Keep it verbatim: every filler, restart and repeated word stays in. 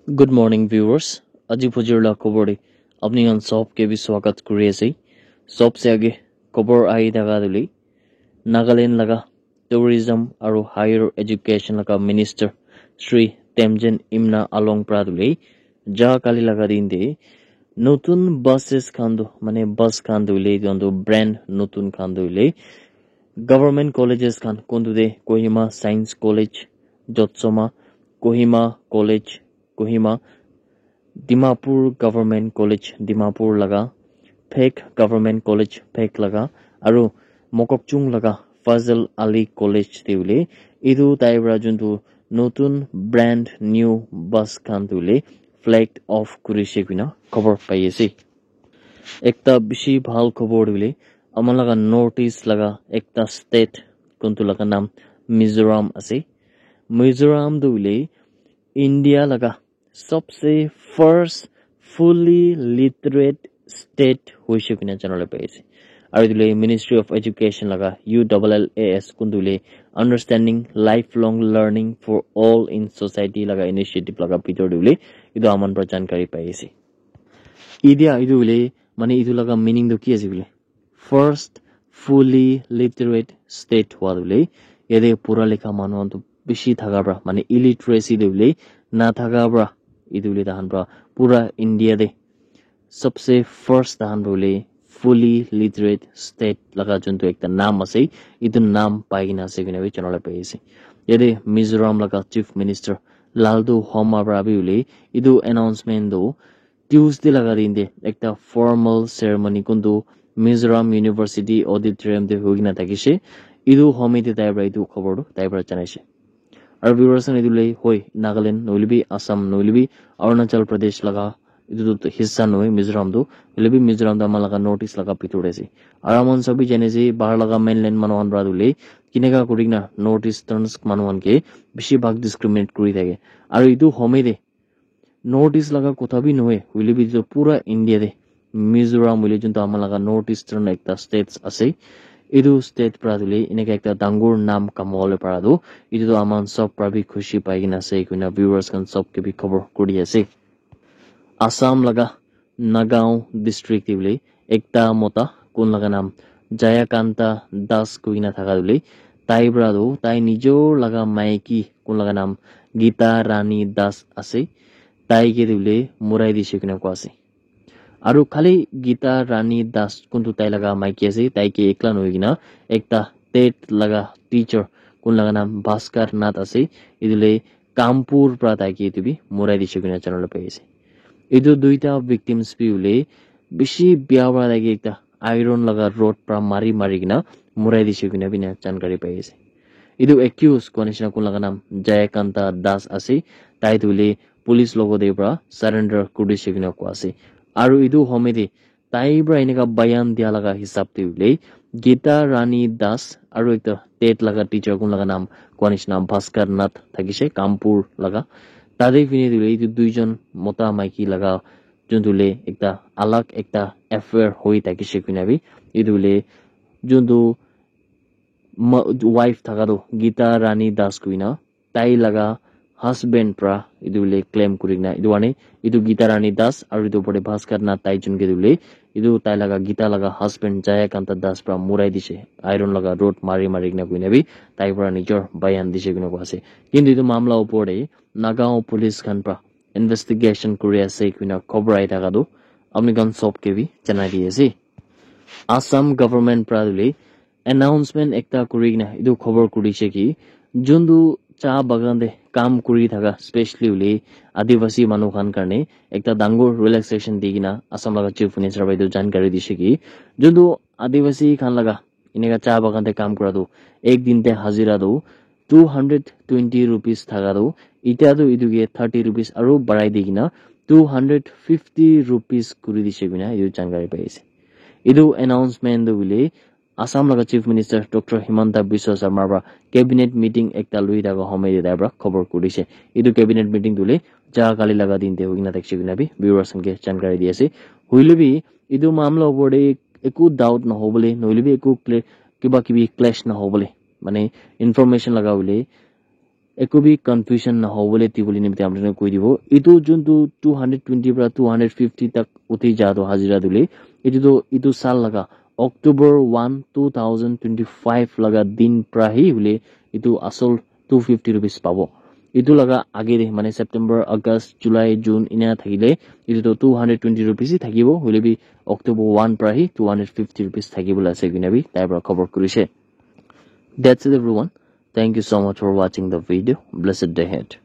Good morning, viewers. Aji phujir la khobor de apni khan sob ke bi swagat kuri ase. Sob se age khobor ahi thaka tu le Nagaland laga Tourism aru Higher Education laga Minister Shri Temjen Imna Along pra tu le ja kali laga din de notun buses khan tu, mane bus khan tu le, etu khan tu brand notun khan tu le government colleges khan kuntu de Kohima Science College, Jotsoma, Kohima College, Kohima, Dimapur Government College, Dimapur laga, Phek Government College, Phek laga, aru Mokokchung laga Fazal Ali College te ule, etu tai para juntu notun brand new bus khan tu le flag off kurishe koina khobor pai ase. Ekta bishi bhal khobor tu le, ama laga North East laga ekta state kuntu laga naam Mizoram ase. Mizoram tu le India laga sabse first fully literate state hoise koina janabole pai ase. Aru etu le Ministry of Education laga U L L A S kuntu le Understanding Lifelong Learning for All in Society laga initiative laga bhitor te le etu aman para jankari pai ase. Etia etu hoile mane etu laga meaning tu ki ase koile? First fully literate state hua tu hoile yate pura likha manu khan tu bishi thaka para, mane illiteracy tu hoile na thaka para, etu hoile tahan para pura India te sabse first tahan tu hoile fully literate state laga juntu ekta naam ase, etu naam pai kena ase koina bi janabole pai ase. Yate Mizoram laga Chief Minister Lalduhoma para bi hoile etu announcement tu Tuesday laga din te ekta formal ceremony kuntu Mizoram University Auditorium te hoi kena thakishe. Etu homi te tai para etu khobor tu tai para janaishe. Aru viewers khan, etu le hoi Nagaland nohoile bi Assam nohoile bi Arunachal Pradesh laga etu tu hissa nohoi Mizoram tu, hoile bi Mizoram tu ama laga North East laga bhitor te ase. Aru aman sob bi jane ase bahar laga mainland manu khan para tu le kineka kuri kena North Easterns manu khan ke bishi bhag discriminate kuri thake. Aru etu homi te North East laga kotha bi nohoi, hoile bi etu pura India te Mizoram hoile juntu ama laga North Eastern ekta states ase, etu state para tu le eneka ekta dangor naam kamabole para tu etu tu aman sob para bi khushi pai kena ase koina viewers khan sob ke bi khobor kuri ase. Assam laga Nagaon district te hoile ekta mota kun laga naam Jayakanta Das koi kena thaka tu hoile tai para tu tai nijor laga maiki kun laga naam Gita Rani Das ase, tai ke tu hoile murai dishe koina koa ase. Aru khali Gita Rani Das kuntu tai laga maiki ase, tai ke ekla nohoi kena ekta TET laga teacher kun laga naam Bhaskar Nath ase, etu le Kanpur para tai ke etu bi murai dishe koina janabole pai ase. Etu duita victims bi hoile bishi bia para tai ke ekta iron laga rod para mari mari kena murai dishe koina bi ena jankari pai ase. Etu accused kua nishina kun laga naam Jayakanta Das ase, tai tu hoile police logo te para surrender kuri dishe koina koa ase. Aru etu homi te tai para eneka bayan dia laga hisab te hoile Gita Rani Das aru ekta TET laga teacher kun laga naam kua nishina Bhaskar Nath thakishe Kanpur laga. Tate fini tu hoile etu duijon mota maiki laga juntu le ekta alag ekta affair hoi thakishe koina bi etu le juntu ma-, wife thaka tu Gita Rani Das koina tai laga husband pra etu hoile claim kuri kena etu karne etu Gita Rani Das aru etu opor te Bhaskar Nath tai jun ke tu hoile etu tai laga Gita laga husband Jayakanta Das pra murai dise, iron laga rod mari mari kena koina bi tai pra nijor bayan dise koina koa ase. Kintu etu mamla opor te Nagaon police khan pra investigation kuri ase koina khobor ahi thaka tu apni khan sob ke bi janai di ase. Assam government pra tu hoile announcement ekta kuri kena etu khobor kuri se ki juntu cha bagan te kam kuri thaka specially hoile Adivasi manu khan karne ekta dangor relaxation di kena Assam laga chief minister pra etu jankari dise ki juntu Adivasi khan laga eneka cha bagan te kam kura tu ek din te hazira tu two hundred twenty rupees thaka tu etia tu etu ke thirty rupees aru barai di kena two hundred fifty rupees kuri dise koina etu jankari pai ase. Etu announcement tu hoile Assam laga Chief Minister Doctor Himanta Biswa Sarma pra cabinet meeting ekta lui thaka homoi te tai pra khobor kurise. Etu cabinet meeting tu hoile ja kali laga din te hoikena thakise koina bi viewers khan ke jankari di ase. Hoile bi etu mamla opor te eku doubt nahobole, nohoile bi eku clear, kiba kibi clash nahobole, mane information laga hoile eku bi confusion nahobole tibole nimite apni khan koi dibo. Etu juntu two hundred twenty pra two hundred fifty tak uthi ja tu hajira dule, etu tu etu sal laga October one, two thousand twenty-five laga din pra hi hule etu asol two fifty rupees pabo. Etu laga age de mane September, August, July, June ena thakile etu tu two hundred twenty rupees hi thakibo, hule bi October one pra hi two hundred fifty rupees thakibo la ase koina bi tai pra cover kurise. That's it everyone. Thank you so much for watching the video. Blessed day ahead.